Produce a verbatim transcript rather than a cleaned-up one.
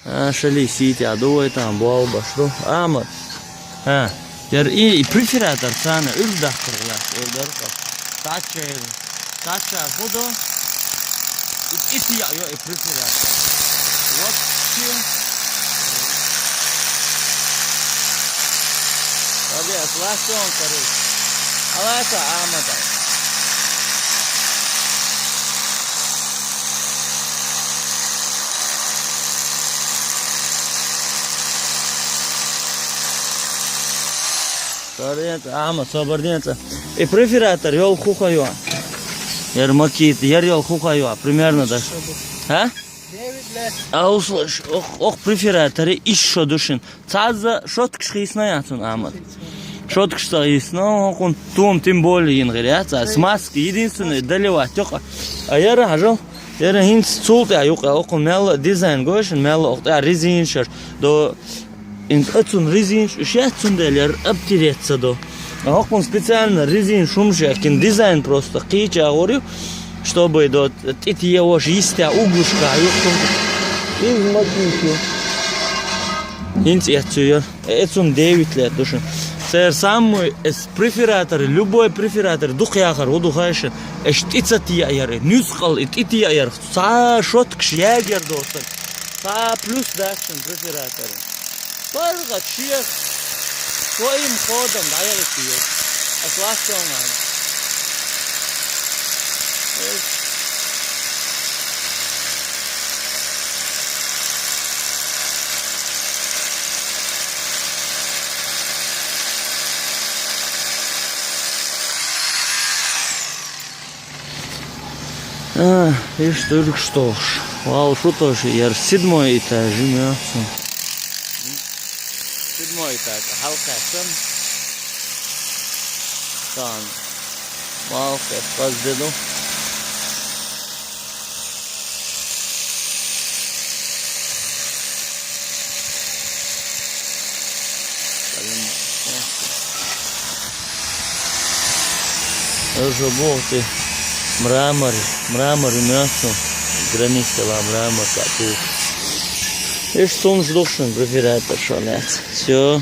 А, шали сийти а ду вай там, болбаш ду. Ама. А, яр и, и префератор цана, уьлдахтар гълас, уьлдар. Тачер, тачер худо. И ити я, ё, и префератор. Вот. Капец, ластон, короче. Алака, ама так. Сабарденца, ама, сабарденца. И префератор, ёл хуха ё. Яр макит, яр ёл хуха ё, примерно, да. А? А услышь, ох, ох, префератор, иш шо душин. Цаза шоткаш хийсна яцун, ама. Шоткаш ца хийсна, окун тум тем более йин гъир яц, а смазка единственное доливать, ёха. А яра хажал, яра хинц цултя юкъа, окун мелла дизайн гойшин, мелла охта резиншер, до инц ацун резинш, уж яцун дел яр обтереться до. А окун специально резин шумшекин дизайн просто кийча гъорю, чтобы до тити я ваш истя углушка, юхтун. Из макичу. Хинц яцу яр. Эцун девять лет душин. Сэр самый эс префератор, любой префератор, дух яхар, уду хайшин. Эш тица тия яр, нюскал и тити я яр. Са шоткш ягер достар. Са плюс дашин префератор. Парга чиер. Своим ходом даялы чиер. Асластон. А, ишта уьлгуш тохуш. Вал шу тохуш, яр седьмой этаж, мёхсун. Седьмой этаж, хьалкхаьччан. Сан. Вал хес, паз деду. Уже бухты мрамор, мрамор и мясо, граница ла мрамор, как у. Ишта сунш духшин, префератор шо нет. Всё.